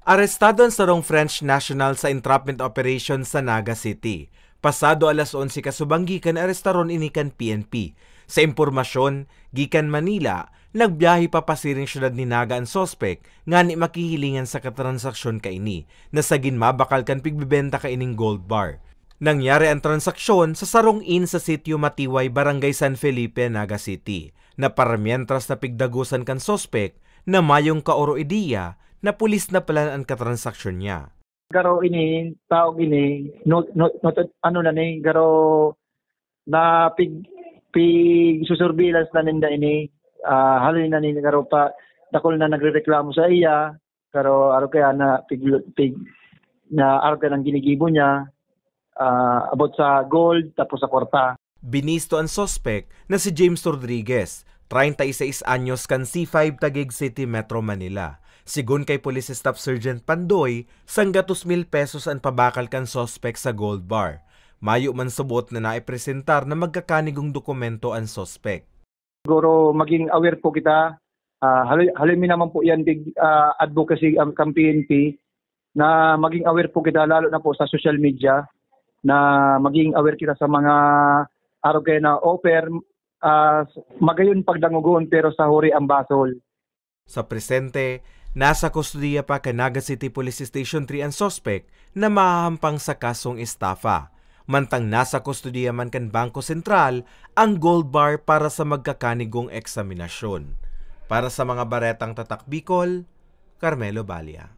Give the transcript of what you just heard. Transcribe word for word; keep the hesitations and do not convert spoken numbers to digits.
Arestado an sarong French national sa entrapment operation sa Naga City. Pasado alas onse kasubang gikan, arestaron ini kan P N P. Sa impormasyon gikan Manila, nagbiyahe papasiring siyudad ni Naga an suspek ngani makihilingan sa katransaksyon kaini na sagin mabakal kan pigbebenta kaining gold bar. Nangyari an transaksyon sa sarong inn sa Sitio Matiway, Barangay San Felipe, Naga City, na paramientras na pigdagosan kan suspek na mayong kaoro-ideya na pulis na pala an katransaksyon niya. Garo ini, taog ini, no, no, no, ano na ni, garo na pig, pig-surveillance na ninda ini. Ah, haloy na ni, garo pa, dakul na nagrereklamo sa iya, pero aro kaya na pig, pig, na aro kaya nang ginigibo niya, ah, about sa gold, tapos sa kwarta. Binisto an suspek na si James Rodriguez, treinta y seis anyos, kan C five, Taguig City, Metro Manila. Sigon kay Police Staff Sergeant Pandoy, sanggatos mil pesos an pabakal kan suspek sa gold bar. Mayo man subot na naipresentar na magkakanigong dokumento an suspek. Siguro maging aware po kita. Ah, haloy, haloy mi naman po yan, big, ah, advocacy ang, kang P N P, na maging aware po kita, lalo na po sa social media, na maging aware kita sa mga arog kaya na offer, ah, magayon pagdangogon, pero sa huri ang basol. Sa presente, nasa kustodiya pa kan Naga City Police Station three an suspek na mahahampang sa kasong estafa. Mantang nasa kustodiya man kan Bangko Sentral ang gold bar para sa magkakanigong eksaminasyon. Para sa mga baretang Tatak Bicol, Carmelo Balia.